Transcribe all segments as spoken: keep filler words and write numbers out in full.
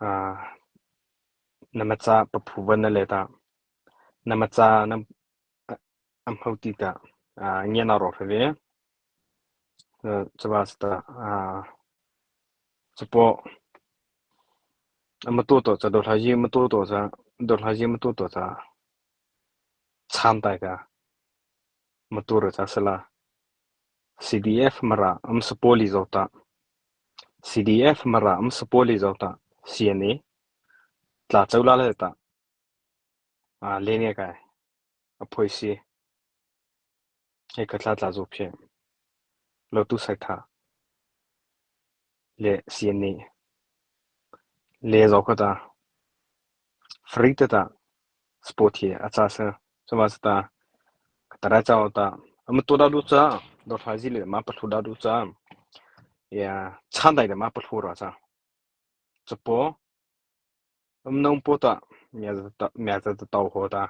a, nama cha paphupa na liata, nama cha na, a, ama hawti ta, a, ngiana ro hra ve. A, chava sata, a, chapo, ama to to cha, do hla ji ama to to cha, do hla ji ama to to cha, chan tai ka, ama to ro cha sala. C D F Mara ama support lei zo ta. C D F Mara ama support lei zo ta. C N A. Tla chau la le ta. A, le ne kai. A phoi si. He ka tla tla zo phe. Lo tu sai tha. Le C N A. Le zo ka ta. Free ta ta. Support hi a cha sa. Chava sata. Ka ta rai cha ta. Ama to da du cha. Do hla ji le ma pa hlu da du cha. Ya, chan dai da ma pa hlu ra cha. Chapo. Ama nô po ta. Mia za ta, mia za ta tau ho ta.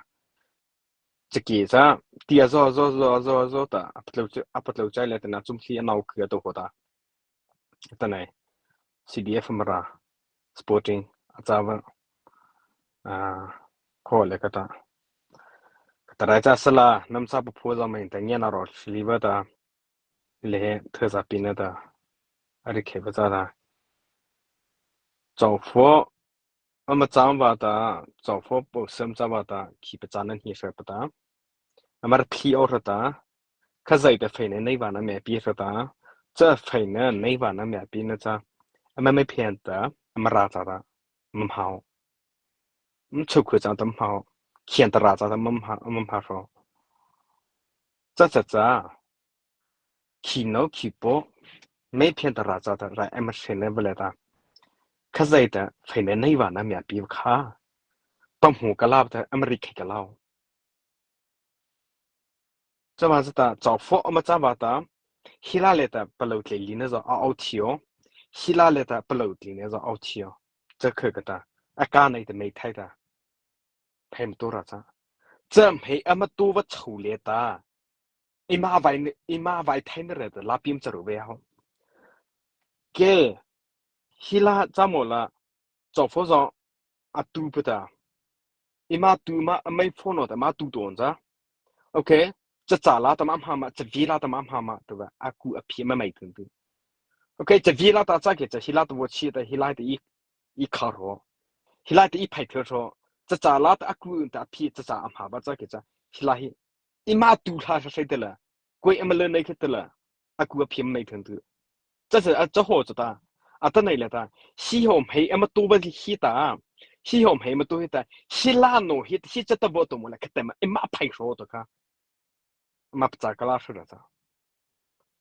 Chaki cha. Ti a zo, zo, zo, zo, zo ta. A patlo cha, a patlo cha le ta na chum hli a nau kha to ho ta. Ta nai. C D F Mara supporting a chava, a, kho le ka ta. Ka ta rai cha sala, nama cha paphu za mai ta ngiana ro hli va ta. Le he thei za pi na ta. A ri khe va cha ta. Chau pho, ama cha va ta, chau pho po sem cha va ta, khi pa cha na hi hra pa ta. Ama ra thli o hra ta. Khazia ta phei na nei va na me pi hra ta. Cha phei na nei va na me pi na cha. Ama me phian ta, ama ra cha ta. Ama hau. Ama chau khu cha ta ama hau. Khian ta ra cha ta ama hau, ama hau ro. Cha cha cha. Khi no khi po. Me phian ta ra cha ta ra ama hre na va le ta. Khazia ta phei na nei va na me pi kha. Pa mu ka la ta ama ri khe ka la. Chava sata, chau pho ama cha va ta, hila le ta palôh tlei li na zo a au thei o, hila le ta palôh tlei na zo au thei o, cha kha ka ta, a ka nei ta mei thai ta, phei ama to ra cha. Cha mei ama to va chau le ta, eima vai, eima vai thai na re ta, la pi ama cha ro ve ho. Ke, hila cha mo la, chau pho zo a tu pa ta. Eima tu ma, a mei pho no ta ma tu to on cha. Okay. Cha cha la ta ma hma ma, cha vi la ta ma hma ma, ta va, a ku a phi ma mei tun tu. Okay, cha vi la ta cha ke cha, hila ta vo chi ta, hila ta i, i kha ro. Hila ta i phai thei ro. Cha cha la ta a ku ta a phi, cha cha a hma va cha ke cha, hila hi. Eima tu hla sa sai ta la. Koi ama le nei khe ta la. A ku a phi ma mei tun tu. Cha cha, a cha ho cha ta. A ta nei le ta. Hi ho mei ama to va hi ta. Hi ho mei ama to hi ta. Hila no hi, hi cha ta vo to mo la ka ta ma. Eima phai ro to ka. Ma pa cha ka la hra ta.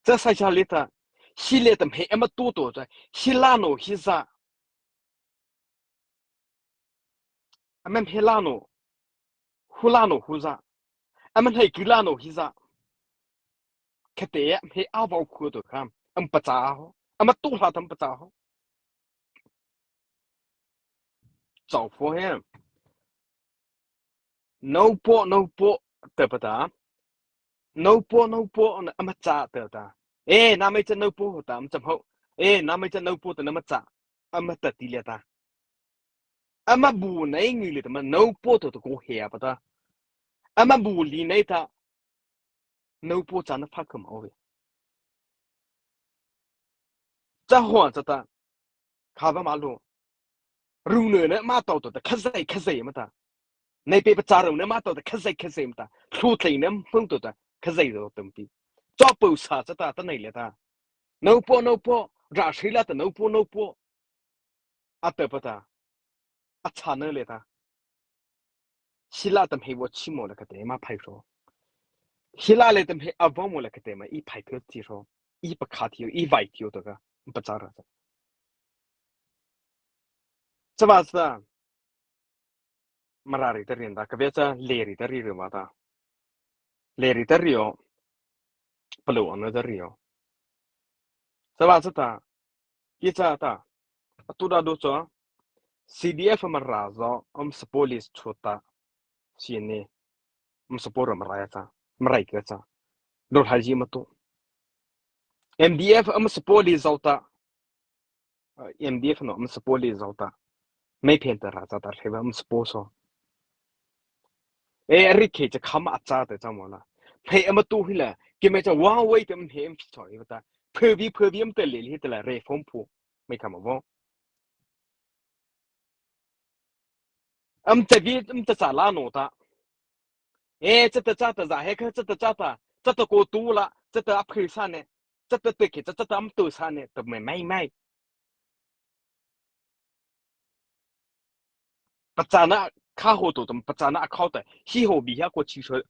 Cha sai cha le ta. Hi le ta mei ama to to cha. Hila no hi za. Ama hei la no, hu la no hu za. Ama hei ki la no hi za. Khate ama hei a vau khu to kha. Ama pa cha ho. Ama to hla ta ama pa cha ho. Chau pho he. Nô po, nô po, ta pa ta. Nô po, nô po, na ama cha ta ta. E, na mei cha nô po ho ta, ama cha ho. E, na mei cha nô po ta na ama cha. Ama ta ti le ta. Ama bu nei ngi le ta ma nô po to to ko he a pa ta. Ama bu li nei ta. Nô po cha na pha kha ma o ve. Cha ho cha ta. Kha va ma lo. Ru ne ne ma to to ta. Khazia, khazia ma ta. Nei pe pa cha ru ne ma to ta. Khazia, khazia ma ta. Hlu tlei ne hmung to ta. Khazia to ta pi. Cho po sa cha ta, ta nei le ta. Nô po, nô po. Ra shi la ta nô po, nô po. A ta pa ta. A cha ne le ta. Hi la ta mei vo chi mo le ka te ma phai ro. Hi la le ta mei a vo mo le ka te ma i phai thei ti ro. I pa kha ti, i vai ti to ka. Pa cha ra ta. Cha va sa. Mara ri ta ri ta, ka ve cha le ri ta ri ri va ta. Le ri ta ri o. Palo ano ta ri o. Cha va sa ta. Ki cha ta. A tu da do cho. C D F Mara zo, um, support list cho ta. C N A. Um, support Mara ya cha. Mara ka cha. Do ha ji ma to. M D F, um, support list zo ta. Ah, M D F no, um, support list zo ta. Mei phei ta ra cha ta hei ba am suppose. E, a ri khe cha khama a cha ta cha mo la. Hei ama tu hi la. Ki mei cha wa wei ta am hei am phi choi ba ta. Phe bi phe bi am ta le li ta la reform pu. Mei khama vo. Am cha bi am cha cha la no ta. E, cha ta cha ta za he kha cha ta cha ta. Cha ta ko tu la. Cha ta a phe sa ne. Cha ta te khe cha cha ta am tu sa ne. Ta mei mei mei. Pachana kha ho to tum pachana a khau ta hi ho bi ha ko chi so.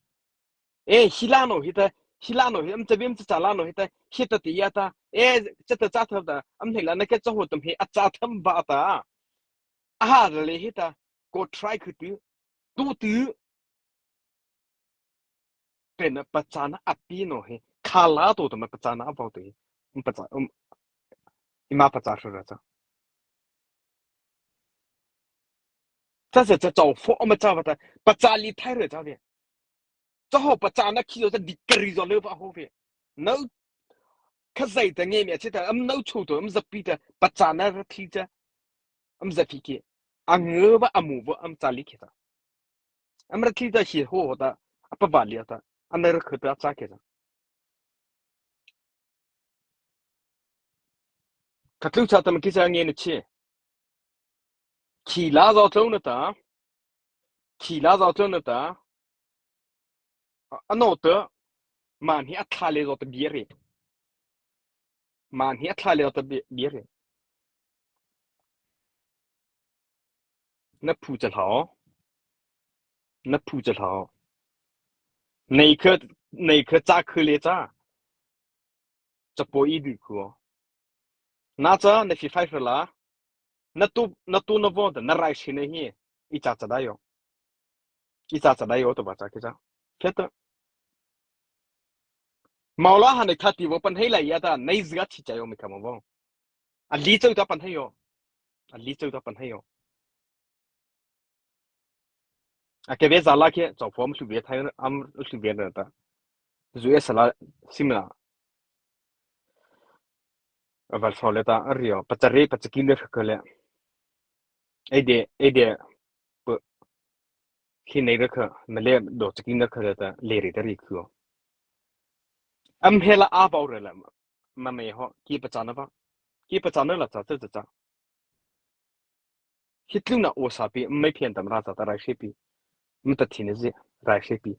E, hi la no hi ta, hi la no hi am cha bi am cha cha la no hi ta, hi ta ti ya ta. E, cha ta cha tha ta, am hei la na ke cha ho tum hi a cha tham ba ta. A ha le hi ta, ko try khu tu, tu tu. Pe na pachana a pi no hi, kha la to tum pachana a vau te hi. Um pacha, um, ima pacha so ra cha. Cha cha cha chau fo ama cha ba ta, pacha li thai re cha ve. Cha ho pachana khi zo cha di kari zo le ba ho ve. No, kha zai ta nge mi a che ta, am no chu to, am za pi ta, pachana ra thi cha. Am za phi ki. A nge ba a mu ba am cha li ki ta. Am ra thi ta hi ho ta, a pa ba li ta. Am ra khu ta cha ki ta. Ka tlu cha ta ma ki cha nge ni chi. Khi la zo tlo na ta. Khi la zo tlo na ta. A, a no ta. Man hi a tha le zo ta bi re. Man hi a tha le zo ta bi, bi re. Na phu cha hlau. Na phu cha hlau. Nei kha, nei kha cha khu le cha. Cha po i du khu. Na cha na fi fai la. Na tu, na tu na vo ta, na rai si na hi. I cha cha da yo. I cha cha da yo to ba cha ki cha. Khe ta. Mau la han nei tha ti vo pan hei la ya ta, nei zga thi cha yo mi kha ma vo. A li chau ta pan hei yo. A li chau ta pan hei yo. A ke ve za la ke, chau fo am hlu ve thai, am hlu ve na ta. Zu e sa la, sim la. A val so le ta, a rio, pa cha re, pa cha kin de kha le. Ei de, ei de, pa, khi nei re kha, ma le do cha kin de kha le ta, le ri ta ri khu. Am he la a bau re la, ma me ho, ki pa cha na ba. Ki pa cha na la cha, cha, cha, cha. Hi tlu na o sa pi, mei phian tam ra cha ta rai se pi. Mei ta thi na zi, rai se pi.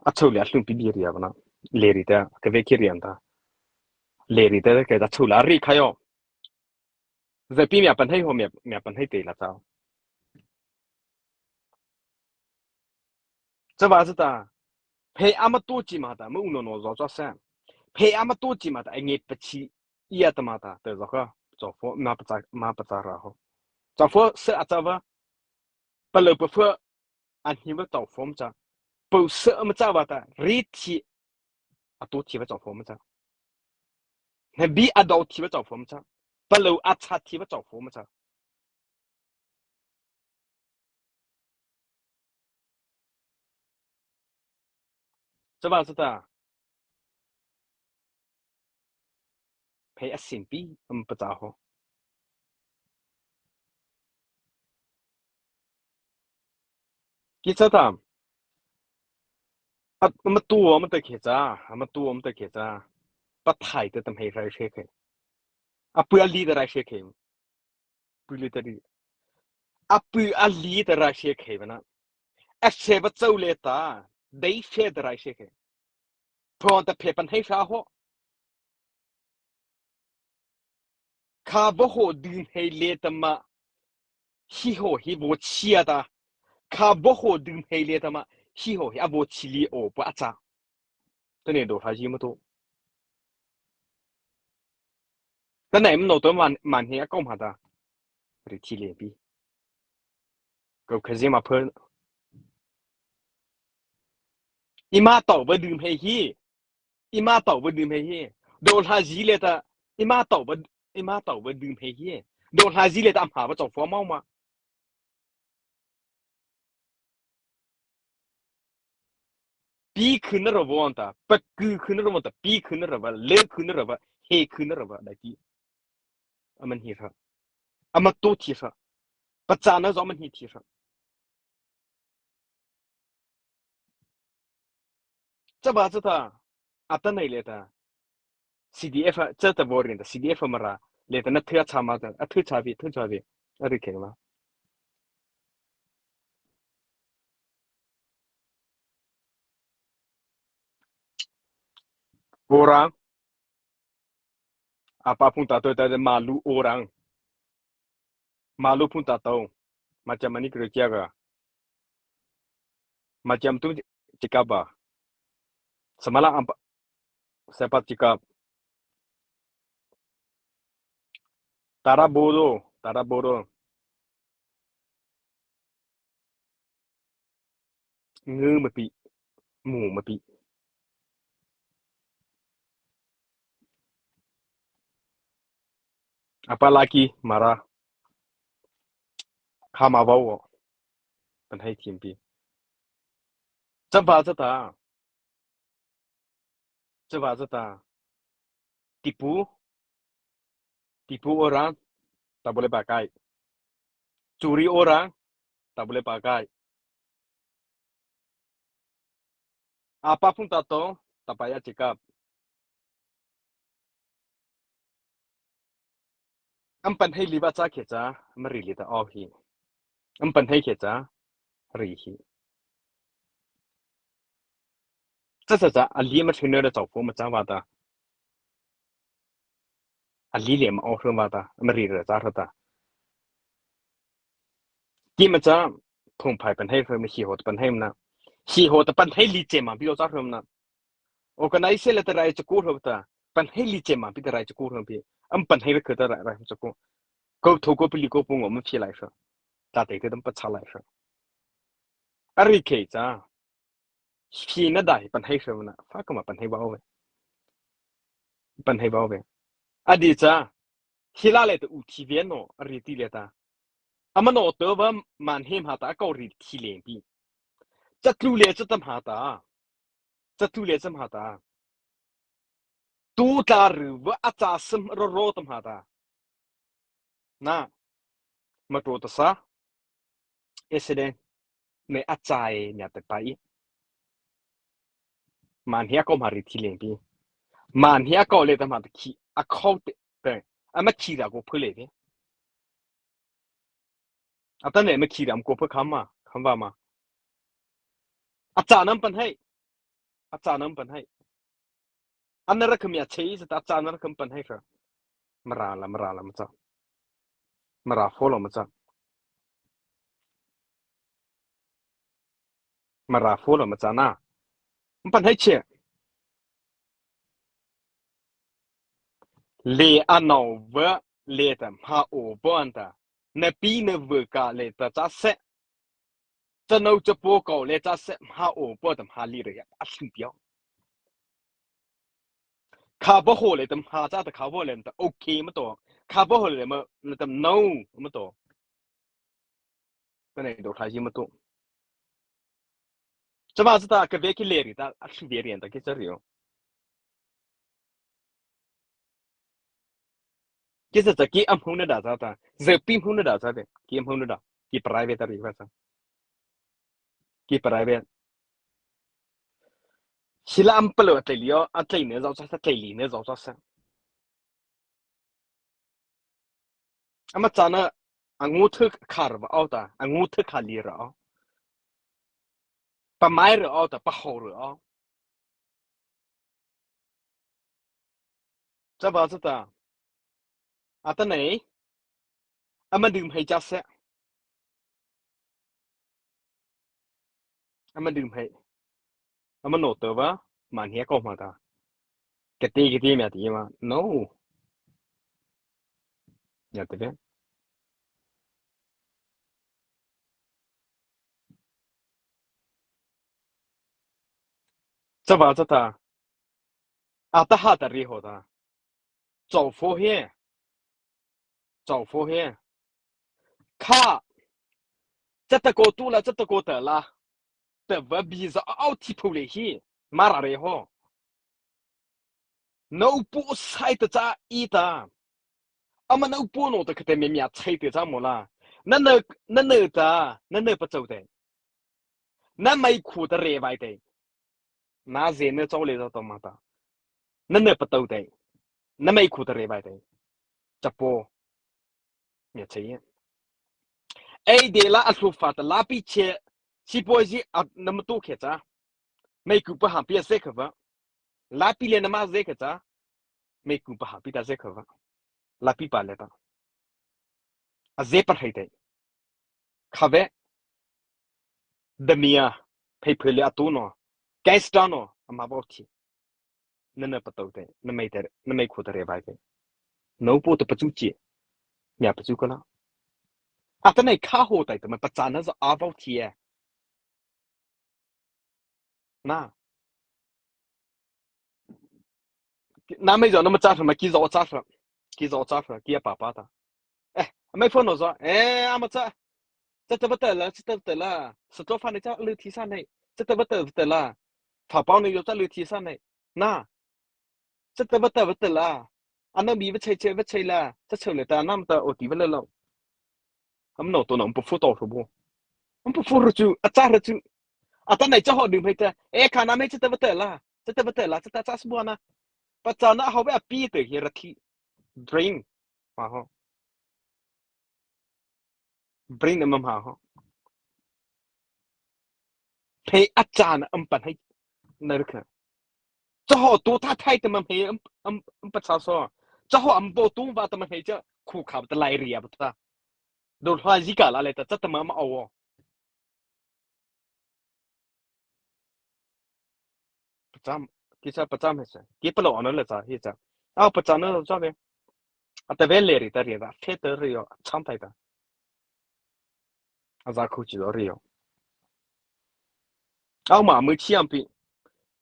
A chau le a hlum pi bi ri a ba na. Le ri ta, ka ve ki ri an ta. Le ri ta, ka ta chau la ri kha yo. Zai pi mia pan hei ho, mia, mia pan hei te la cha. Cha ba cha ta. Phei ama to chi ma ta, ma u no no zo cha sa. Phei ama to chi ma ta, nge pa chi. Ia ta ma ta, te zo kha, zo fo, ma pa cha, ma pa cha ra ho. Zo fo, se a cha va, pa lo pa fo, an hi va zo fo ma cha. Po se ma cha va ta, ri thi, a to thi va zo fo ma cha. He bi a do thi va zo fo ma cha. Pa lo a cha thi va zo fo ma cha. Cha ba cha ta. Phei a sin pi, am pa cha ho. Ki cha ta. A, ma tu, ma ta khe cha, ma tu, ma ta khe cha. Pa thai ta tam hei rai se khe. A pu a li ta rai se khe. Pu li ta ri. A pu a li ta rai se khe ba na. A se ba chau le ta. Dei se ta rai se khe. Phon ta phe pan hei sa ho. Kha bo ho dum hei le ta ma. Hi ho hi bo chia ta. Kha bo ho dum hei le ta ma. Hi ho hi a bo chi li o pa a cha. Ta ne do tha ji ma to. Ta ne ma no to man, man he a ko ma ta. Ri thi le pi. Ko kha ji ma phe. I ma to ba dum hei hi. I ma to ba dum hei hi. Do tha ji le ta. I ma to ba, i ma to ba dum hei hi. Do tha ji le ta ma ba zo fo mau ma. Pi khun na ra vo an ta, pa ku khun na ra vo an ta, pi khun na ra va, le khun na ra va, he khun na ra va, dai ti. ama ni hra, ama to thi hra, pachâna zy ama ni thi hra. Chavâta chata, atanoh liata, C D F a, chata vaw ri ta, C D F a Mara liata na thei a châ ma ta, a thei châ vei, thei châ vei, a ri khei ma. Orang, apa phung ta to ta malu orang. Malu phung ta to. Macam mani kira kia ga. Macam tu cakap ba. Semalam apa, siapa cakap? Tara bodoh, tara bodoh. Ngu mapi, mu mapi. Apalagi Mara. Kha ma vau. Panhei thim pi. Chavâta chata. Chavâta chata. Tipu. Tipu orang, tak boleh pakai. Curi orang, tak boleh pakai. Apa phung ta to, tak payah cakap. Ama panhei leipa cha kei cha, ama ri lei ta o hi. Ama panhei kei cha, ri hi. Cha cha cha, alei ama thei na da chau pho ma cha vâta. Alei lei ama o hra vâta, ama ri ra cha hra ta. Kei ma cha, phung phai panhei hra ma hi ho ta panhei ma na. Hi ho ta panhei lei che ma pi lo cha hra ma na. Organize la ta rai cha ko hra ta. Panhei lei che ma pi ta rai cha ko hra pi. Ama panhei ra kha ta rai rai cha ko. Ko tho ko pi lei ko pung ma phi lai hra. Ta te te dam pa cha lai hra. A ri kei cha. Phi na dai panhei hra ma na. Fa ka ma panhei vau ve. Panhei vau ve. A di cha. Hi la lei ta u thi ve no, a ri ti lei ta. Ama no to va man he ma ta a ko ri thi lei pi. Cha tlu lei cha ta ma ta. Cha tlu lei cha ma ta. Tu tla ru va a cha sim ro ro ta ma ta. Na. Ma to ta sa. Accident. Me a cha e nia ta pa i. Man he a ko ma ri thi lei pi. Man he a ko lei ta ma ta khi. A ko te. Te. Ama khi ra ko phu lei ve. Atanoh ama khi ra ama ko phu kha ma, kha va ma. A cha nama panhei. A cha nama panhei. Ana ra kha mia chei sa ta a cha na ra kha panhei hra. Mara la, Mara la ma cha. Mara pho lo ma cha. Mara pho lo ma cha na. Panhei che. Lei a no va lei ta ma o bo an ta. Na pi na va ka lei ta cha se. Cha no cha po ko lei cha se ma o bo ta ma li re ya. A shu pio. Kha bo ho lei ta ma cha ta kha bo lei ta okay ma to. Kha bo ho lei ma na ta no ma to. Ka nei do thai ji ma to. Cha ma cha ta ka ve ki lei ri ta a shu ve ri an ta ki cha ri o. Ki sa cha ki am hung na da cha ta. Ze pi hung na da cha de. Ki am hung na da. Ki private ri va cha. Ki private. Sila am palo a tlei lei o, a tlei ne zau cha sa, tlei lei ne zau cha sa. Ama cha na a ngu thuk kha ra va o ta, a ngu thuk kha lei ra o. Pa mai ra o ta, pa ho ra o. Cha va cha ta. Atanoh. Ama dum hei cha se. Ama dum hei. Ama no to va. Man he ko ma ta. Ka te ka te mia ti ma. No. Ya te ve. Cha va cha ta. A ta ha ta ri ho ta. Chau pho he. Chau pho he. Kha. Cha ta ko tu la, cha ta ko ta la. Ta va bi za au thi pho lei hi. Mara re ho. No pu sai ta cha i ta. ama nô pô no ta khata mia mia chei te cha mo la. Na na, na na ta, na na pachâ te. Na mei khu ta re vai te. Na ze na chau le za to ma ta. Na na pachâ te. Na mei khu ta re vai te. Chapo. Mia chei. Ei de la a hlu fa ta la pi che. Si po si a na ma tu khe cha. Mei ku pa ha pi a ze kha va. La pi le na ma ze kha cha. Mei ku pa ha pi ta ze kha va. La pi pa le ta. A ze pa hai te. Kha ve. Da mia. Phei phei le a tu no. Gangster no. Ama vau thi. Na na pachâ te. Na mei te. Na mei khu ta re vai te. Nô pô ta pachâ chi. Mia pachâ ka la. Atanoh kha ho tai ta ma pachâ na za a vau thi e. Na. Na mei zo na ma cha ma ki zo cha. Ki zo cha ki a pa pa ta. Eh, a mei phone no zo. Eh, ama cha. Cha ta va ta la, cha ta va ta la. Sa to fa nei cha lu thi sa nei. Cha ta va ta va ta la. Fa pao nei zo cha lu thi sa nei. Na. Cha ta va ta va ta la. Ana bi va chei chei va chei la. Cha cheu le ta nam ta o ti va le lo. Am no to na um pu fu to fu bu. Um pu fu ru chu, a cha ru chu. Atanoh cha ho dum hei ta. E kha na mei cha ta va ta la. Cha ta va ta la, cha ta cha sbu na. Pachâ na ho ve a pi te hi ra thi. Drink. Ma ho. Drink na ma ma ho. Phei a cha na am pan hai. Na ru kha. Cha ho tu tha thai ta ma hei am, am, am pachâ so. Cha ho am bo tu va ta ma hei cha khu kha ta lai ria ba ta. Do hla zi ka la le ta cha ta ma ma o. Pacham, ki cha pacham he cha. Ki palo ana le cha hi cha. Au pacham na cha ve. Ata ve le ri ta ri ra. Fe ta ri yo. Cham tai ta. A za khu chi lo ri yo. Au ma mu chi am pi.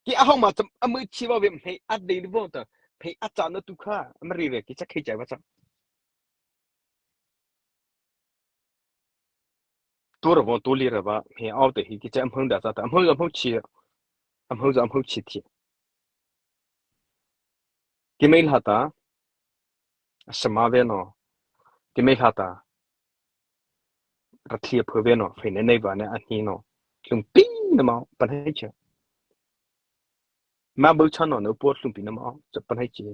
Ki a hong ma cham a mu chi ba ve mhei a de ni bo ta. Mhei a cha na tu kha. A ma ri ve ki cha khei chai ba cha. Tu ra vo tu li ra va, he au te hi ki cha amhung da cha ta, amhung, amhung chi, amhung za amhung chi thi. Ki mei la ta, a sama ve no, ki mei la ta, ra thli a phu ve no, fe ne nei va ne a hni no, hlum pi na ma, pan hai cha. Ma bu cha no, no po hlum pi na ma, cha pan hai chi.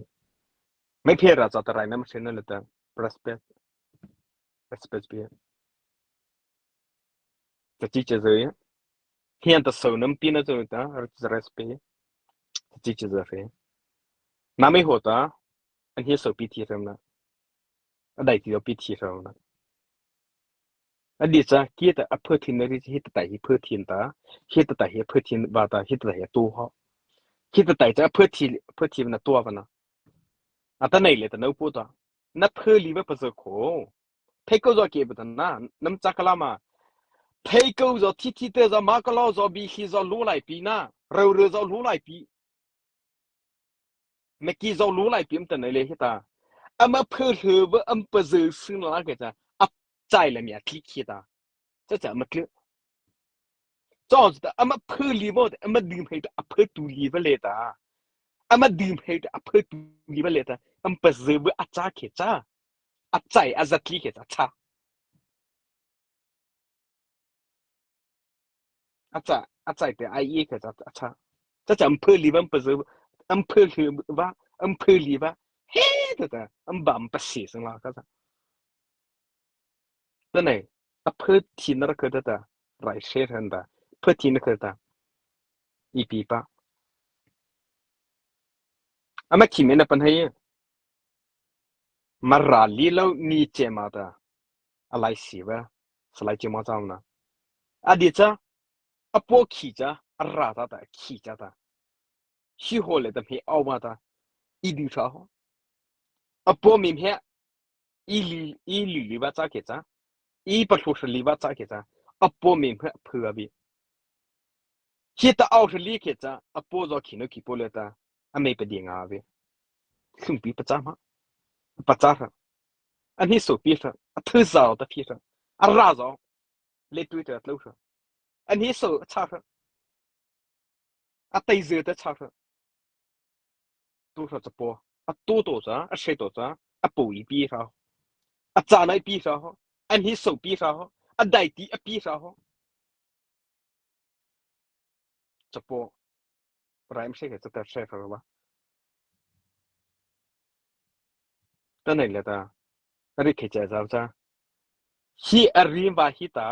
Mei phe ra cha ta rai na ma se na le ta, respect. Respect pi. Ta chi che zoi. Hian ta so nam pi na zoi ta, respect. Ta chi che zoi. Na mei ho ta, an hi so pi thi ram na. A dai ti pi thi ram na. A di cha, ki ta a phu thi na ri, hi ta tai hi phu thi ta, hi ta tai hi phu thi ba ta, hi ta tai hi tu ho. Hi ta tai cha phu thi, phu thi na tu ba na. A ta nei le ta no pu ta. Na phu li ba pa zo ko. Phei ko zo ke ba ta na, nam cha ka la ma. Phei ko zo thi thi te zo ma ka lo zo bi khi zo lu lai pi na. Rau rau zo lu lai pi. Ma ki zo lu lai pi am ta nei le hi ta. Ama phu hlu ba am pa zo sun la ke cha. A chai la mi a thli khi ta. Cha cha ma thli. Cho cha ta, ama phu li ba, ama dum hei ta, a phu tu li ba le ta. Ama dum hei ta, a phu tu li ba le ta. Am pa zo ba a cha khe cha. A chai, a za thli khe cha, cha. A cha, a chai te, a i khe cha, a cha. Cha cha, am phu li ba, am pa zo, am phu li ba, am phu li ba. He ta ta, am ba, am pa si sang la ka cha. Ta nei, a phu thi na ra kha ta ta, rai se han ta, phu thi na kha ta, i pi pa. Ama khi me na pan hai, ma ra li lo ni che ma ta, a lai si ba, sa lai che ma cha na. A di cha, a po khi cha, a ra ta ta, khi cha ta. Hi ho le ta mhe au ma ta, i di cha ho. A po mi mhe, i li, i li li ba cha ke cha, i pa hlu hra li ba cha ke cha, a po mi mhe phu a bi. Hi ta au hra li ke cha, a po zo khi no khi po le ta, a mei pa di nga bi. Hlum pi pa cha ma, pa cha hra. An hi so pi hra, a thu zau ta pi hra, a ra zau. Le tui ta tlo hra. An hi so cha hra. A tai zeu ta cha hra. Tu hra cha po. A tu to cha, a she to cha, a po i pi hra. A châna a pie sa haw, a hmeiseih pie sa haw, a daihti a pie sa haw. Chapaw, rai ama sei kei cha ta sei sa haw ba. Ta nei liata, a ri kei cha za cha. Hi a ri ba hi ta,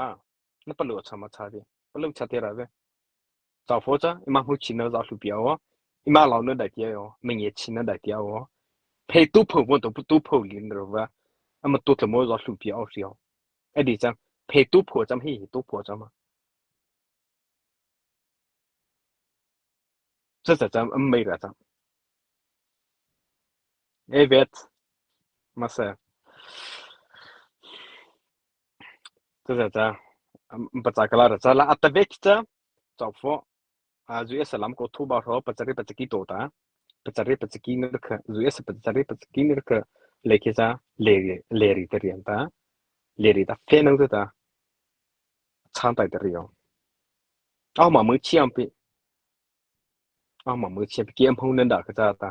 na palôh cha ma cha de, palôh cha te ra de. Châ pho cha, eima hmô chi na za hluhpi aw, eima lao na daihti aw, ma ngia chi na daihti aw. Phei tu pho, mo tu tu pho li na ra ba, ama tu tla mo za hluhpi aw si aw. A di cha, phei tu pho cha, hi tu pho cha ma. Cha cha cha, ama mei ra cha. E vet, ma sa. Cha cha cha, ama pachâ ka la ra cha la, a ta vek cha, châ pho. A, U S lam ko thu ba ro, pachari pachaki to ta. Pachari pachaki na kha, U S pachari pachaki na kha, le khe cha, le, le ri ta rian ta. Le ri ta fe nang ta. Chang tai ta ri yo. Aw ma mu chiam pi. Aw ma mu chiam pi, ki am hong nan da ka cha ta.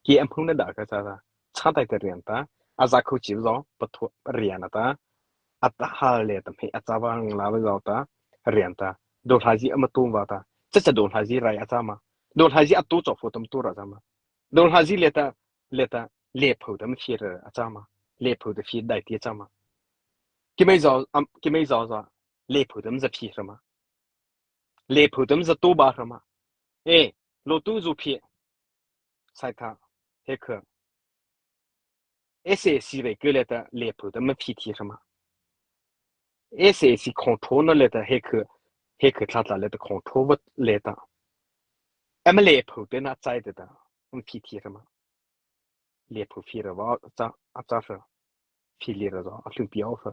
Ki am hong nan da ka cha ta. Chang tai ta rian ta. A za khu chi zo, pa thu rian ta. A ta ha le ta me, a cha ba la ba zo ta. Rian ta. Do hla zi ama tu ba ta. Cha cha do hla zi rai a cha ma. Do hla zi a tu cho pho tam tu ra cha ma. Do hla zi le ta, le ta, le pho tam fi ra a cha ma. Le pho ta fi daihti a cha ma. Ki mei zo, am, ki mei zo zo. Le pho tam za fi ra ma. Le pho tam za tu ba ra ma. E, lo tu zu phi. Sai tha, he kha. S A C rei ke le ta le pho ta ma phi thi sa ma. S A C control na le ta he kha, he kha tla tla le ta control va le ta. Ama le pho te na chai te ta, ma phi thi sa ma. Le pho phi ra va cha, a cha sa. Phi li ra zo, a hluhpi aw sa.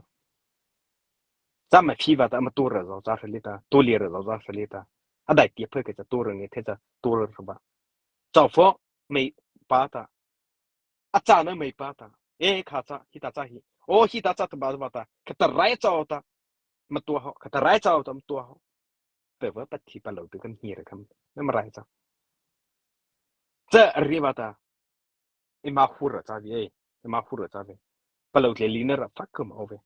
Cha ma phi va ta, ama tu ra zo, cha sa li ta, tu li ra zo, cha sa li ta. A daihti pho ke cha tu ra nge the cha, tu ra sa ba. Châ pho, mei pa ta. A châna mei pa ta. E kha cha, hi ta cha hi. O hi ta cha ta ba ba ta. Kha ta rai cha ta. Ma tua ho, kha ta rai cha ta ma tua ho. Pe va pa thi pa lo tu kan hi ra kan. Na ma rai cha. Cha ri ba ta. Eima hu ra cha vi e. Eima hu ra cha vi. Pa lo tle li na ra fa ka ma o ve.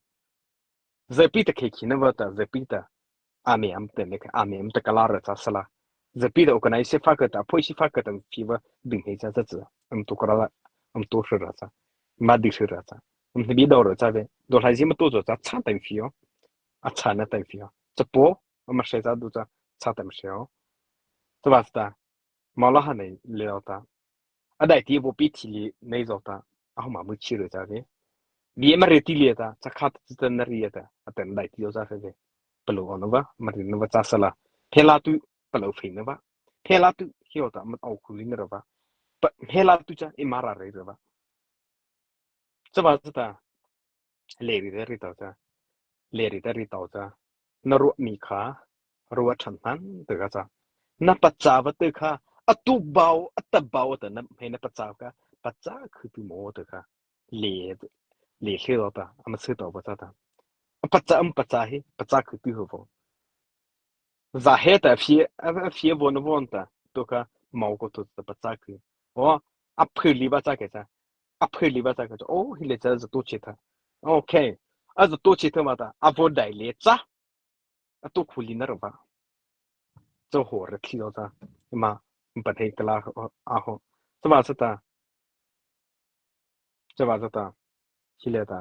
Zapi ta khei khi na va ta, zapi ta. Ame am ta ne ka, ame am ta ka la ra cha sa la. Zapi ta organize fa ka ta, poi si fa ka ta, fi va ding hei cha cha cha. Am tu ka ra la, am tu hra ra cha. Ma ding hra ra cha. Am ta bi do ra cha ve. Do lai zi ma tu zo cha, cha ta fi yo. A cha na ta fi yo. Cha po, am ma she cha du cha, cha ta ma she yo. Cha va ta. Ma la ha nei le ta. A daihti bo pi thi li nei zo ta. A ho ma mu chi ra cha ve. Bi ma re ti li ta, cha kha ta ta na ri ta. A ta daihti zo cha ve. Palo na va, ma ri na va cha sa la. Phe la tu, palo phe na va. Phe la tu, hi ta, ma au khu li na ra va. Pa, phe la tu cha, e ma ra re ra va. Cha va cha ta. Le ri ta ri tau cha. Le ri ta ri tau cha. Na ro mi kha. Ro a chan han ta ka cha. Na pa cha va ta kha. A tu bao, a ta bao ta na, he na pa cha ka. Pa cha khu tu mo ta kha. Le, le hle lo ta, ama se to pa cha ta. A pa cha, am pa cha hi, pa cha khu tu ho vo. Za he ta fi, a fi vo na vo ta, to ka, mau ko to ta pa cha khu. O, a phe li ba cha ke cha. A phe li ba cha ke cha. O, hi le cha za to che ta. Okay. A za to che ta ma ta. A vo dai le cha. A tu khu li na ra va. Cho ho ra khi lo ta. Ma, pa thei ka la a ho. Cha va cha ta. Cha va cha ta. Hi le ta.